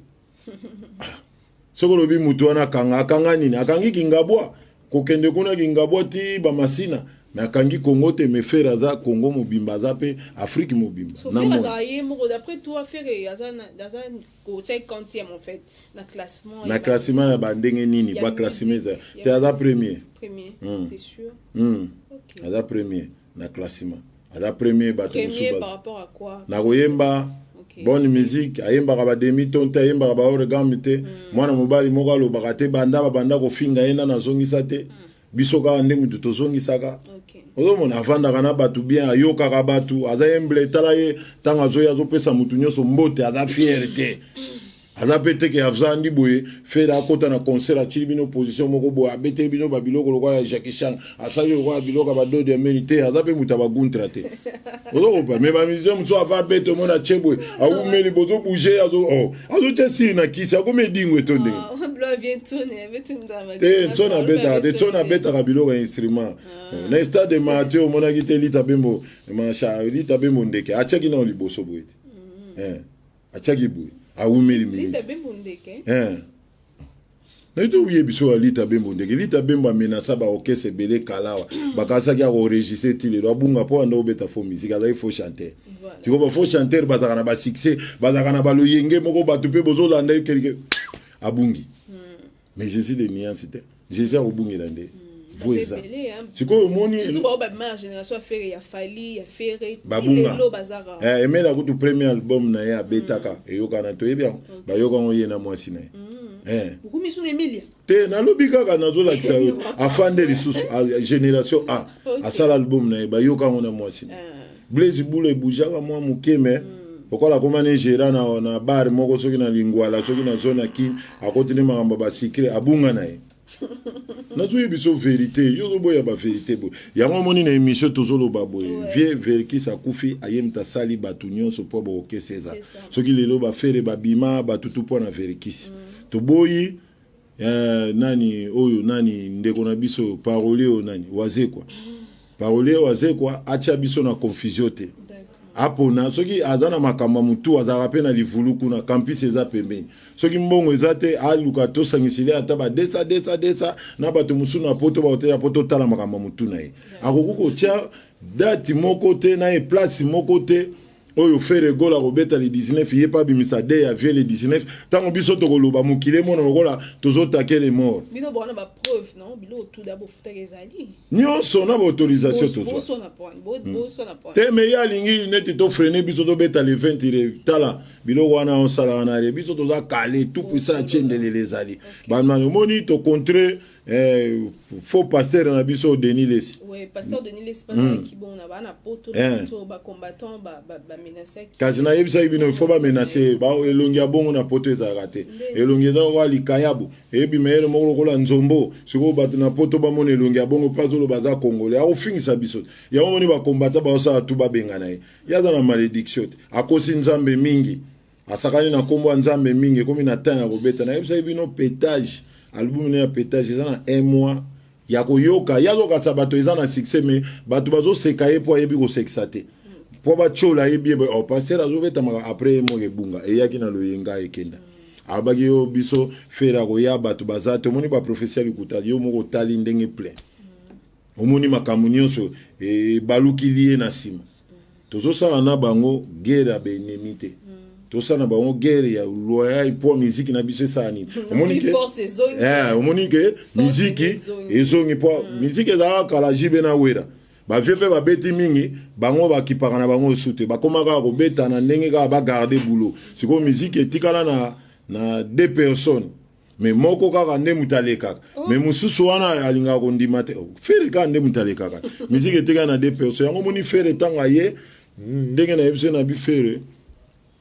Soki olobi motu wana akanga, akanga nini? Akangi Kingabwa, kokende kuna Kingabwa ti bamasina, me akangi Kongo te. Me Ferre aza Kongo mobimba, aza mpe Afrique mobimba. So, ye moko, d'après toi, Ferre aza kotia quantième en fait na classement? Na classement ya bandenge nini? Baclassement eza te, aza premier. Premier? T'es sûr? Okay. Aza premier na classement, aza premier. Bato mosusu par rapport à quoi? Na koyemba. Bonne musique, ayembaka bademi-ton te, ayembaka baorgame te. Mwana mobali moko alobaka te. Banda babanda kofinga ye, nana azongisa te. Biso kaka nde mutu tozongisaka. Ozomona avandaka na bato bien, ayokaka bato, aza humble. Tala ye ntango azoya, azopesa motu nyonso mbote, aza fier te, aza mpe teke avandi boye. Ferre akota na concert, atili bino position moko boye, abeteli bino babiloko lokola ya Jackie Chan, asali lokola biloko ya badodi ya meni te. Aza mpe moto ya baguntra te, ozokopa. Me bamusicien mosusu ava abete, omona atie boye, awumeli, bozobouge, azotia siri na kisi, akomi edingo eto ndenge te. Ntsona abetaka te, ntsona abetaka biloko ya instrument. Na stade des Martyrs omonaki te Lita Bembo, Lita Bembo ndeke atiaki nao liboso boye te, atiaki boye, awumeli minute. Naye toyebi biso ya Lita Bembo ndeke. Lita Bembo amenasa baorchestre ebele kalawa, bakasaki akoenregistre ti lelo abunga mpo anda obeta faux musique, azali faux chanteur. Sikoyo bafaux chanteur bazalaka na basuccès, bazalaka na baloyenge moko, bato mpe bozolanda ye quelque abungi. Mais Jésus de nuance te, Jésus akobungela nde vo eza. Sikoyo omoni babunga. Emela kutu premier album na ye abetaka, eyokana, toyebi yango, bayoka yango ye na mwasi na ye. Te, nalobi kaka, nazolakisa yo. Afande lisusu génération A, asala album na ye, bayoka yango na mwasi na ye. Blaise Bula ebujaka mwa moke, me lokola akoma ne gérant na bar moko soki na Lingwala, soki na zone ya Kini, akoti nde makambo ya basikre, abunga na ye. Nazoyebi biso vérité, yo ozoboya bavérité boye. Yango omoni na émission tozoloba boye, vieux Verckys akufi, aye moto asali bato nyonso mpo baokese eza. Soki lelo baFerre babima batutu mpo na Verckys. Toboyi nani oyo, nani ndeko na biso parolier oyo, nani, Wazekwa, parolier Wazekwa atia biso na confusion te. Apona soki aza na makambo ya motu, azalaka mpe na livulu kuna, campus eza pembeni. Soki mbongo eza te, aluka tosangisile ata ba 200 200 200 na bato mosusu na poto baotela mpo totala makambo ya motu na ye. Akoki kotia date moko te na ye, place moko te oyo Ferre Gola akobeta le 19, ye mpe abimisa de ya vieux le 19. Ntango biso tokoloba, mokili emona lokola tozotake le mort. Bino bona bapreuve non, biloko tuda bofutaka ezali. Nyonso na baautorisation tozwa te. Me ye alingi neti tofreiner biso, tobeta le 20. Tala biloko wana osala wana re, biso toza kale tout puissant, atie ndelele ezali. Bamani omoni tocontre faux pasteur na biso Denis Lesi. Ouais, pasteur Denis Lessie azalaki bon na bana poto to ba combattant ba ba menaçaki. Kasi nayebisaki bino il faut ba menacer ba elongi ya bongo na poto ezalaka te. Elongi eza lokola likayabu eyebima ye moko lokola nzombo sikoyo bato na poto bamona elongi ya bongo mpe azoloba aza congolais akofingisa biso te. Yango moni ba combattant baosala tu babengana ye. Ye aza na malédiction te. Akosi Nzambe mingi. Asakani na kombo ya Nzambe mingi ekomi na temps ya kobeta. Nayebisaki bino petage album ne ya petage eza na un mois ya koyoka ye azokasa bato eza na succès mais bato bazoseka ye mpo ayebi kosekisa te mpo batyola ye bie oh, pasteur azobetamaka après ye moko ebunga eyaki na loyenga ekenda alobaki yo biso fere akoya bato baza te omoni baprofesi ya likuta yo moko otali ndenge plein omoni makambo nyonso ebalukili ye na nsima tozosala na bango guerre ya baennemi te tosala na bango guerre ya loyal mpo miziki na biso esala nini omoni ke omoni ke miziki ezongi mpo miziki ezalaka kala jibe na wera bavie mpe babeti mingi bango bakipaka na bango osu te bakoma kaka kobeta na ndenge kaka bagarde boulot sikoyo miziki etikala na, na deux personnes mais moko kaka nde moto alekaka oh. mais mosusu wana alingaka kondima te oh, fere kaka nde moto alekaka miziki etikala na deux personnes yango omoni fere ntango aye ndenge nayebi se na bi fere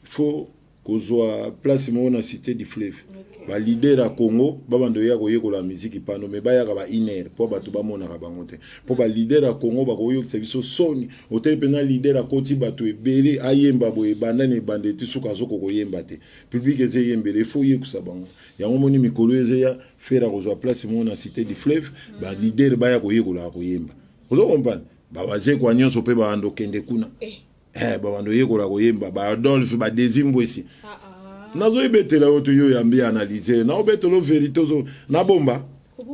faut kozwa place moko na cité du fleuve okay. ba leader ya Congo babanda oya koyekola miziki pano me bayaka ba une heure mpo bato bamonaka bango te mpo ba leader ya Congo bakoyokisa biso soni otali mpenza leader akoti bato ebele ayemba boye ebanda na ebanda eti suka azoko koyemba te public eza eyembele il faut oyekusa bango yango moni mikolo ezeya fere akozwa place moko na cité du fleuve ba leader baya koyekolaka koyemba ozo comprendre bawazekwa nyonso mpe babanda okende kuna eh. Eh, babanda oyekola koyemba ba Adolphe ba Desi Mbwesi ah, ah. nazoyebetela yo to yo yambi analyse naobetela yo verite ozo nabomba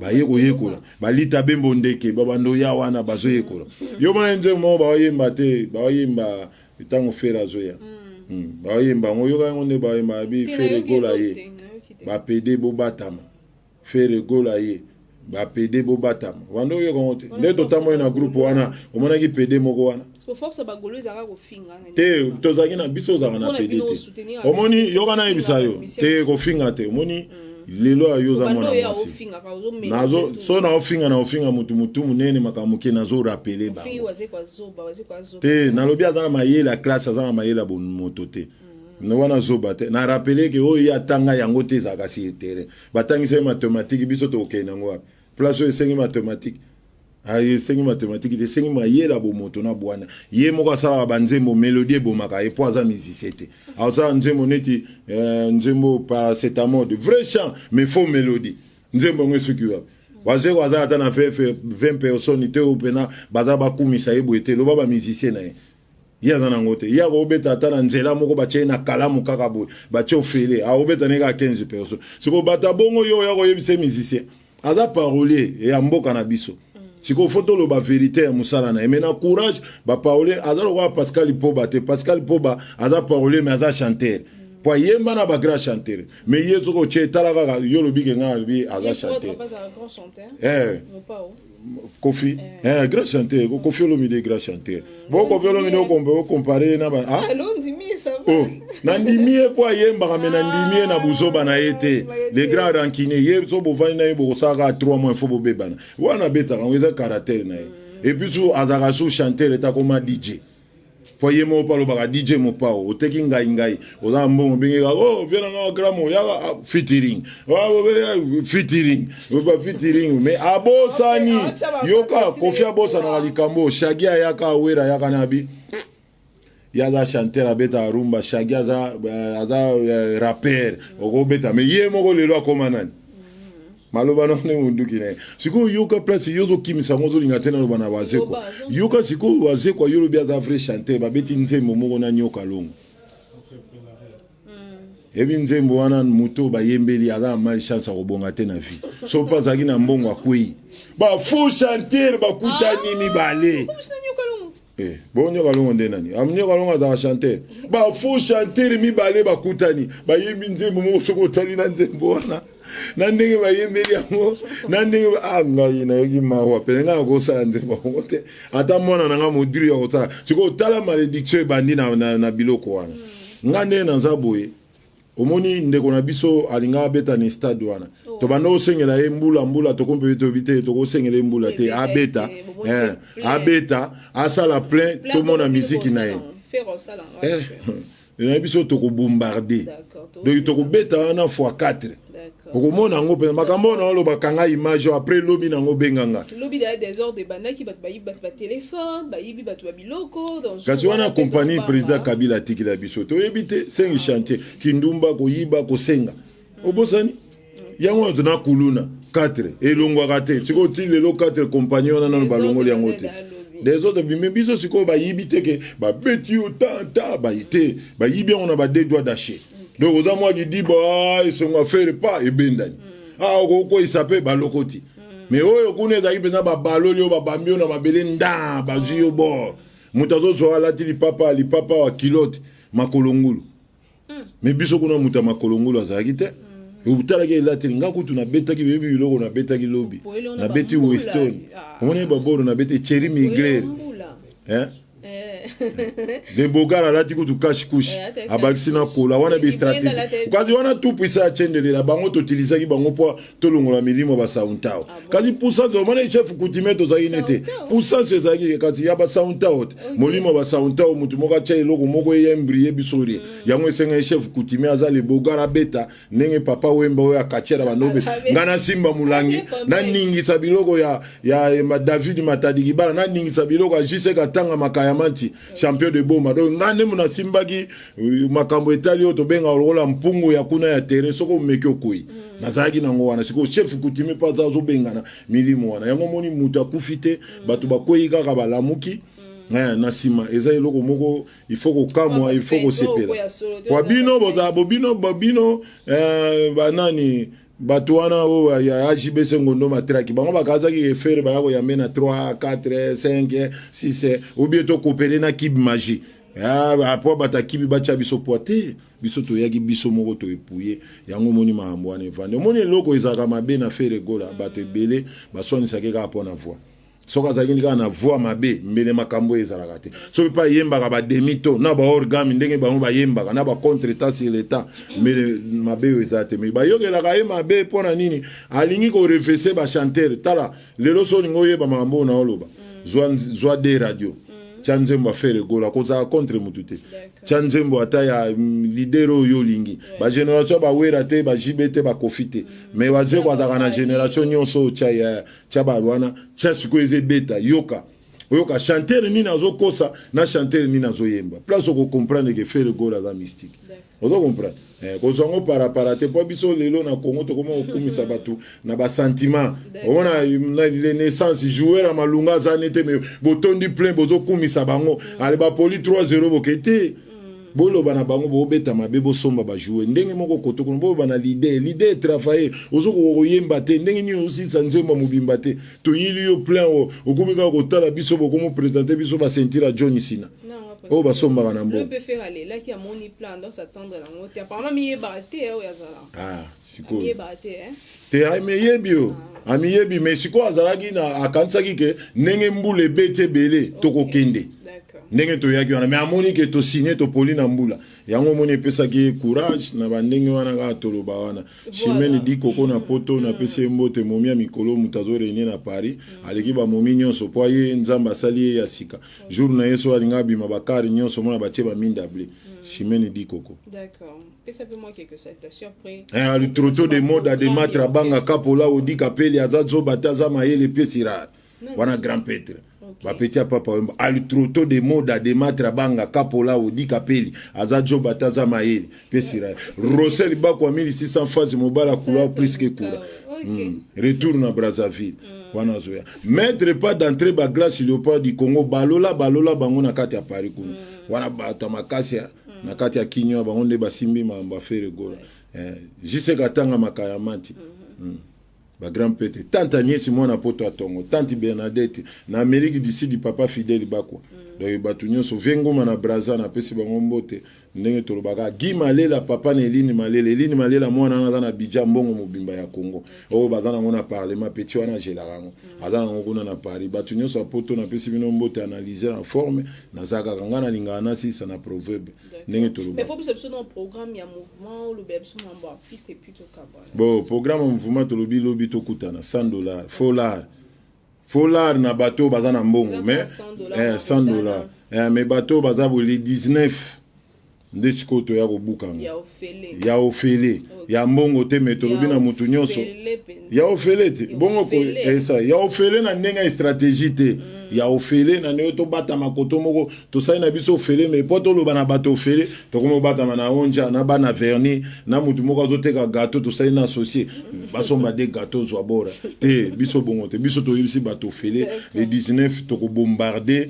baye koyekola balita bembo ndeke babanda oya wana bazoyekola yo mona nzembo moko baoyemba te baoyemba ntango fere azoya mm. mm. baoyemba yango oyoka yango nde baoyemba bi fere gola ye bapede bobatama Ferre Gola ye ba pede bobatama wanda oyoka yango te nde totamboli na groupe wana omonaki pede moko wana te tozalaki na biso ozalaka na pede te omoni yoka nayebisa yo te kofinga te omoni mm. lelo ya yo oza mwana mwasi so naofinga naofinga motu motu monene makambo moke nazorapele bango te nalobi aza na mayele ya classe aza na mayele ya bomoto te mm. wana zoba te na rapele ke oyo ye atanga yango te ezalaka si terrain batangisa ye mathématique biso tokokende yango wapi place oyo esengi mathématique esengi mathématique te esengi mayele ya bomoto na bwana ye moko asalaka banzembo melodie ebomaka ye mpo aza musicien te asala nzembo neti euh, nzembo paracetamol vrai chant mais faux mélodie nzembo yango esuki wapi wazeko aza ata na 20 personnes te oyo mpena baza bakumisa ye boye te loba bamusicien na ye ye aza nango te ye akobeta ata na nzela moko batie ye na kalamu kaka boye batie ofele akobeta ne kaka 15 personnes sikoyo bato bongo yo oya koyebisa ye musicien aza parolier ya mboka na biso sikoyo fo toloba verité ya mosala na ye mais na courage baparolier aza lokola pascal poba te pascal poba aza parolier mais aza chanteur po ayemba na bagrand chanteur mais ye soki otie tala kaka yo olobi ke ngai alobi aza chanteur eh. Kofi eh. eh grand chanteur Kofi Olomide grand chanteur mm. bon Kofi Olomide o comparer na ba ah oh nandimi ye po ayembaka me nandimi ye na buzoba na ye te le grand rancunier ye so bovandi na ye bokosalaka 3 mois fo bobebana wana abetaka yango eza caractère na ye mm. et puis su azalaka su chanteur ete akoma DJ po ye moko mpe alobaka DJ Mopao oteki ngai ngai oza na mbongo obenge kaka oh viens na nga gramo yaka ah, featuring ah, featuring ba featuring mais abosani yoka Koffi abosanaka likambo Shaggy ayaka awera ayaka na bi ye aza chanteur abeta rumba Shaggy aza aza euh, rappeur okobeta mais ye moko lelo akoma nani maloba na nde munduki na ye sikoyo yoka place yo ozokimisa yango ozolinga te naloba na wazekwa yoka sikoyo wazekwa yo olobi aza vrai chanteur babeti nzembo moko na nyoka longo ebi nzembo wana moto bayembeli aza na mal chance akobonga te na vie so mpe azalaki na mbongo akwei ba faux chanteur bakutani ah, mibale Eh, bo nyoka longo nde nani? Am nyoka longo azalaka chanteur. Ba faux chanteur mibale bakutani, bayembi nzembo moko soki otali na nzembo wana. Na ndenge bayembeli yango, na ndenge ah ngai nayoki mawa pene ngai nakosala nzembo yango te. Ata mwana na ngai modri ya kosala. Sikoyo tala malédiction ebandi na, na, na biloko wana. Ngai ndenge naza boye. Omoni ndeko na biso alingaka abeta na stade wana. Oh. Tobanda kosengela ye mbula mbula, tokomi mpe toyebi te tokosengela ye mbula te. Abeta, abeta, asala plein, tomona miziki na ye. Na biso tokobombarde, donc tokobeta wana fois 4. Okomona yango mpenza makambo oyo naoloba. Kanga image oyo, après lobi nango obenganga. Lobi daya désordre ebandaki, bato bayibi bato batelefone, bayibi bato babiloko. Kasi wana compagnie président Kabila atikela biso, toyebi te. Sengi chantier, kindumba, koyiba, kosenga, obosani yango wana. Tona kuluna 4 elongwaka te. Sikoyo ti lelo 4 compagnie wana nano balongoli yango te. Désordre bimi biso sikoyo, bayibi te ke babeti yo tata bayi te, bayibi yango na ba deux doigts d'aché. Donc oza mwa kidiba, esongo affaire pa ebendani, okokweyisa mpe balokoti. Mais oyo kuna ezalaki mpenza babaloli oyo babambi yo na mabele nda bazwi yo bord. Moto azozwa alati lipapa, lipapa wa kilote, makolo ngulu. Mais biso kuna moto ya makolo ngulu azalaki te. Otalaki elateli nga kutu nabetaki, beyebi biloko nabetaki lobi, nabeti Weston, omoni baboro, nabeti Thierry Mugler. De Bogar alati kutu cache couche, abakisi na kola wana bistratégie. Kasi wana tout puissant achendelela bango, toutilisaki bango mpo tolongola milimo basauntao. Kasi puissance, omoni chef coutumier tozalaki nete puissance ezalaki kasi ya basauntao te, molimo basauntao. Motu moko atya eloko moko eyembrie biso rie yango, esengaki chef coutumier aza le Bogar abeta ndenge Papa Wemba oyo akatiela banobe. Nga nasimba molangi, naningisa biloko ya David Matadi Kibala, naningisa biloko ya Jise Katanga Makayamanti, champion de Boma. Donc nga nde nasimbaki makambo etali oyo tobengaka lokola mpungu ya kuna ya terrain. Soki omeki, okoyi. Nazalaki nango wana. Sikoyo chef coutumier mpo aza azobengana milimo wana. Yango omoni moto akufi te, bato bakwei kaka, balamuki na nsima. Eza eloko moko il faut kokamwa, il faut kosepela kwa bino. Bozala bobino bobino banani bato wana oyo ya AJBC Ngondo Matraki, bango bakazaki efere baya koyambe na 3 4 5 6 ou bien tokopele na kibe magie po bato akibi batya biso poa te. Biso toyaki biso moko, toepuye yango. Omoni makambo wana evandi. Omoni eloko ezalaka mabe na Ferre Gola, bato ebele baswanisaki kaka mpo na voix. Soki azalaki kaka na voix mabe, mbele makambo oyo ezalaka te. Soki mpe ayembaka bademi to na baorgame ndenge bango bayembaka na bacontretemps sur l'état, mbele mabe oyo eza te. Mais bayokelaka ye mabe mpo na nini? Alingi korefese bachanteur. Tala lelo, so olingi oyeba makambo oyo naoloba, zwa de radio, tia nzembo ya Ferre Gola. Kozala contre mutu te, tia nzembo ata ya leader oyo olingi. Bagénération bawera te, bajibe te, bakofi te, mais Wazeko azalaka na génération nyonso oyo. Tia ya tia ba wana, tia sikoyo eza ebeta, yoka, oyoka chanteur nini azokosa na chanteur nini azoyemba. Place okocomprendre ke Ferre Gola aza mystique. Ozo comprendre, kozwa yango parapara te, mpo biso lelo na Congo tokoma kokumisa bato na basentiment. Omona na naissance joueur ya malunga aza ne te, mais botondi plein, bozokumisa bango. Ale bapoli 3-0, boke te, boloba na bango bobeta mabe, bosomba bajoueur ndenge moko kotokona. Boloba na leader, leader travaille, ozokoka koyemba te, ndenge nini osisa nzembo ya mobimba te? Toyili yo plein, okomi kaka kotala biso, bokomi présente biso baceinture ya John Sina oyo basombaka na mbongo. Mpe Ferre alelaki, amoni plan donc s'attendre nango te. Apparemment miyebaka te oyo azala. Ah, sikoyo miyebaka te, eh? Te, amiyebi yo, amiyebi. Mais sikoyo azalaki na akanisaki ke ndenge mbula ebeti ebele, tokokende ndenge toyaki wana. Mais amoni ke tosigne, topoli na mbula yango. Omoni epesaki ye courage na bandenge wana kaka toloba wana. Chimene di koko na poto, napesi ye mbote. Momi ya mikolo, moto azorenie na Paris, aleki bamomi nyonso mpo aye Nzambe asali ye ya sika. Jour na ye so alinga abima, bakare nyonso mona batie baminda ble. Chimene di koko. D'accord. Pesa mpe moi quelques salutations après. Eh, le trotto de mode adematre abanga kapola odi kapeli aza zoba te, aza mayele piesi rare wana, grand prêtre bapeti ya Papa Wemba. Al troto de mode adematre abanga kapola odi kapeli aza zoba te, aza mayele piesi rare. Rosel Bakwa 1600 phase mobala couleur plus que coura. Retour na Brazzaville wana azoya maître pas d'entrée baglace léopard du Congo, balola balola bango na kati ya Paris kuna wana, bato ya makasi na kati ya kinywa bango nde basimbi makambo ya Ferre Gola. Jise Katanga Makaya Mati, bagrand prêtre, tante Agnesi mwana poto atongo, tante Bernadette na Amérique du Sud, papa Fidèle Bakwa. Donc bato nyonso vie nguma na Braza, napesi bango mbote. Ndenge tolobaka, Guy Malela, papa na Eline Malela. Eline Malela, mwana wana aza na budget, mbongo mobimba ya Congo oyo baza nango na parlement. Petit wana agelaka yango, aza nango kuna na Paris. Bato nyonso ya Poto, napesi bino mbote. Analyse na forme naza kaka, ngai nalingaka nasisa na proverbe ndenge tolobaka. Faut biso na programme ya mouvement, oloba biso mambo artiste et puis tokabwana. Bon, programme ya mouvement, tolobi lobi tokutana 100 $, folar folar na bato oyo baza na mbongo, mais 100 $, mais bato oyo baza boli 19 nde sikoyo toya kobukanga. Ya ofele, ya mbongo te. Me tolobi na motu nyonso ya ofele te, bongo esa ya ofele na ndenge ya stratégie te, ya ofele na ndenge tobatama koto moko tosali na biso ofele. Me mpo toloba na bato ofele, tokomi obatama na onja na bana verni na motu moko azoteka gâteau, tosali na associé basomba de gâteau, zwa bora te. Biso bongo te, biso toyebisi bato ofele. Le 19 tokobombarde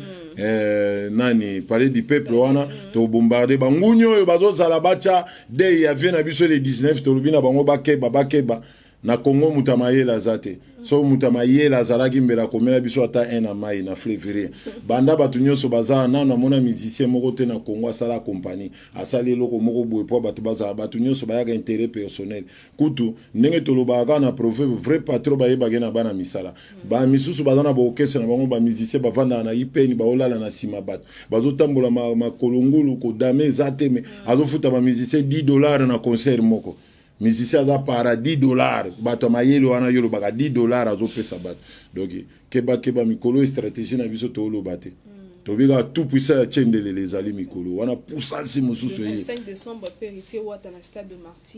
nani, Palais du Peuple wana. Tokobombarde banguni oyo bazozala batya dei ya vie na biso le 19. Tolobi na bango bakeba, bakeba na Kongo. Moto ya mayele aza te. So moto ya mayele azalaki, mbela akomela biso ata un na mai na fleuve. Banda bato nyonso baza nano, amona musicien moko te na Kongo asala compagnie, asali eloko moko boye mpo bato bazala. Bato nyonso bayaka intérêt personnel. Kutu ndenge tolobaka kaka na proverbe, vrai patron bayebaki na bana misala. Bamisusu baza na baorchestre na bango, bamusicien bavandaka na ipeni, baolala na nsima, bato bazotambola makolo ngulu, kodame eza te. Me azofuta bamusicien 10 $ na concert moko. Musicien aza para 10 $. Bato ya mayele wana, yo olobaka 10 $ azopesa bato. Donc keba, keba, mikolo stratégie na biso tooloba te. Tobi kaka tout puissant ya tiendelele ezali mikolo wana, puissance mosusu.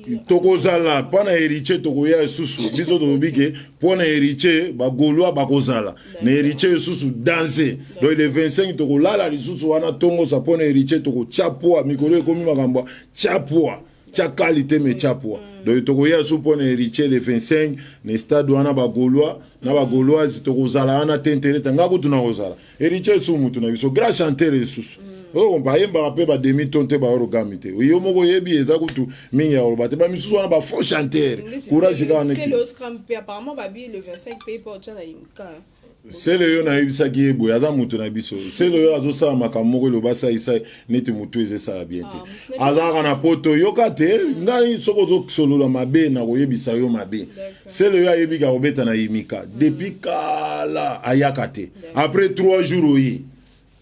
Ye tokozala mpo na Héritier, tokoya lisusu. Biso tolobi ke mpo na Héritier, bagaulois bakozala na Héritier lisusu danse. Donc le 25 tokolala lisusu wana ntongosa mpo na Héritier. Tokotya poa mikolo, ekomi makambo tya poa, tya qualité, me tya poa. Donc tokoya lisusu mpo na Héritier le 25 na stade wana. Bagaulois na bagauloise tokozala wana te. Ntereta nga kutu na kozala Héritier lisusu, mutu na biso, grand chanteur lisusu oyo bayembaka mpe bademi ton te, baorogami te. Yo moko oyebi, eza kutu mingi ya koloba te. Bamisusu wana bafaux chanteur, courage kaka. Neti sele oyo nayebisaki ye boye, aza moto na biso. Sele oyo azosala makambo moko, eloba saisai neti motu eza esala bien te. Azalaka na Poto, yoka te. Ngai soki ozosolola mabe, na koyebisa yo mabe. Sele oyo ayebika kobeta na Yimika depuis kala, ayaka te. Après 3 jours oye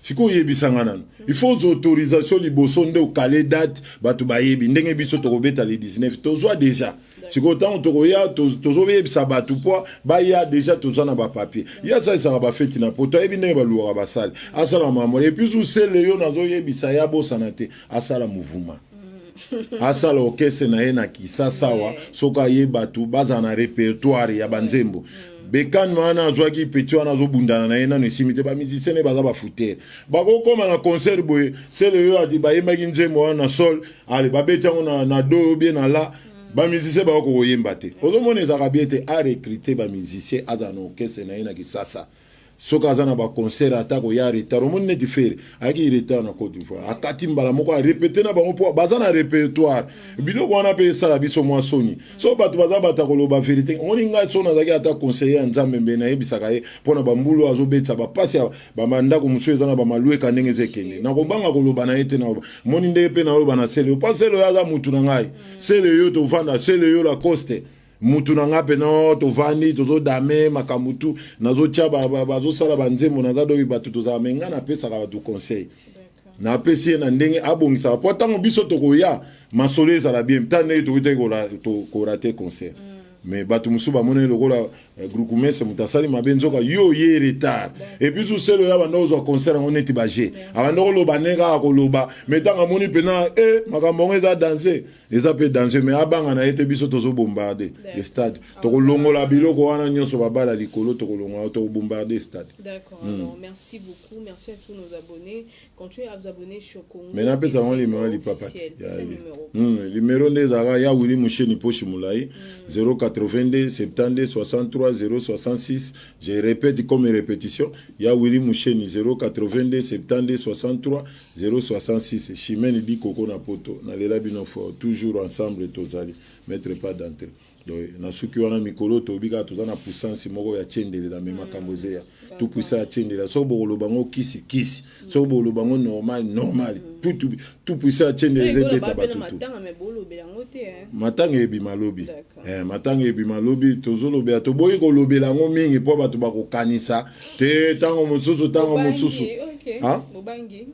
sikoyo, oyebisanga nano, il faut ozwa autorisation liboso nde okale date. Bato bayebi ndenge biso tokobeta le 19, tozwa déjà. Sikoyo ntango tokoya, tozoyebisa bato mpo baya déjà, toza na bapapier. Ye asalisaka bafeti na Poto, ayebi ndenge baluwaka basale, asala mambo. Et puis usele yo nazoyebisa ye, abosana te, asala mouvement, asala orchestre na ye na Kisasa awa. Soki aye, bato bazala na répertoire ya banzembo. Bekane wana azwaki petit wana, azobundana na ye nano esimi te. Bamusicien ne baza bafutere, bakokóma na concert boye, sele oyo ati bayembaki nzembo wana na sol, ale babeti yango na do bien na la, bamusicien bakoki koyemba te. Ozomona, ezalaka bien te. Arecrute bamusicien, azala na orchestre na ye na Kisasa. Soki aza na baconcert, ata koya retard. Omoni neti Ferre ayaki retard na Côte d'Ivoire, akati mbala moko, arépété na bango mpo baza na répertoire. Biloko wana mpe esala biso mwa soni. So bato baza bato ya koloba vérité. Omoni ngai, so nazalaki ata conseiller ya Nzambe, mbe nayebisaka ye mpo na bambulu azobetisa bapasi ya bamandako mosusu eza na bamalweka ndenge eza ekende. Nakobanga koloba na ye te. Moni ndenge mpe naloba na sele, mpo sele oyo aza mutu na ngai. Sele oyo tovanda, sele oyo Lacoste, mutu na nga mpena. Tovandi, tozodame makambo tu, nazotia, bazosala banzembo, naza doki bato tozala. Me ngai napesaka bato conseil, napesi ye na ndenge abongisaka mpo ntango biso tokoya, masolo ezala bien. Ta ndenge tokoki te korater concert, mais bato mosusu bamonani lokola groupemese moto asali mabe, nzoka yo ye retard. Et puis susele oyo abanda kozwa concert yango neti baje, abanda koloba ndenge kaka koloba. Mais ntango amoni mpena e makambo yango eza danger, eza mpe danger, mais abanga na ye te. Biso tozobombarde le stade, tokolongola biloko wana nyonso babala likolo, tokolongola, tokobombarde stade. D'accord. Alors, merci beaucoup. Merci à tous nos abonnés. Continuez à vous abonner sur Congo. Mais napesa yango numéro lipapa. Numéro nde ezalaka ya Willi Musheni Poshi Molai, 082 72 63 066. Je répète comme répétition, ya Willi Musheni, 082 72 63 066. Chimene Bikoko na Poto, nalela bino fort. Toujours ensemble tozali, maître pas d'entrée. Donc na suki wana mikolo toyebi kaka toza na puissance moko ya tiendelela me makambo ezeya tout puissant ya tiendelela. Soki bokoloba ngo kisi kisi, soki bokoloba ngo normal normal, tout tout puissant ya tiendelela ebeta bato tu. Matanga ebima lobi, matanga ebima lobi. Tozolobela, toboyi kolobela yango mingi mpo bato bakokanisa te. Ntango mosusu, ntango mosusu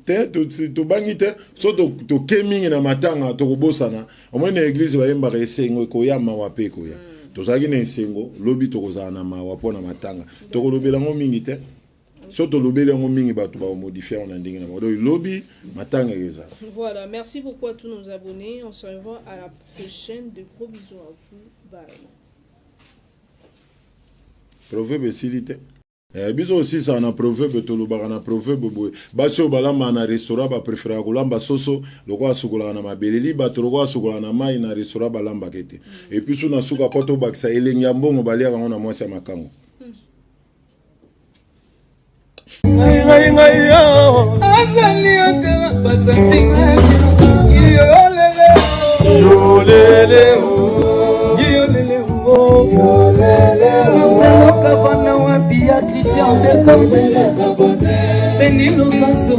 te, tobangi te. So toke mingi na matanga, tokobosana. Omoni, na église bayembaka esengo ekoya, mawa mpe ekoya. Tozalaki na esengo lobi, tokozala na mawa mpo na matanga. Tokolobela yango mingi te. So tolobeli yango mingi, bato bakomodifier yango na ndenge na bango. Donc lobi matanga ezala. Voilà, merci beaucoup à tous nos abonnés. On se revoit à la prochaine. De gros bisous à vous. Bye. Proverbe esili te. Biso osisaka na proverbe, tolobaka na proverbe boye: basi oyo balambaka na restaurant bapréféraka kolamba soso lokola asukolaka na mabele, libato lokola asukolaka na mai. Na restaurant balambaka ete. Et puis so na suka mpo tobakisa elengi ya mbongo, baliaka yango na mwasi ya makango. Ngai ngai ngai yo azali ata basantima yolele yolele yolele Marcelo Cavana wapi ya Christian de Cordes Benilo Kaso.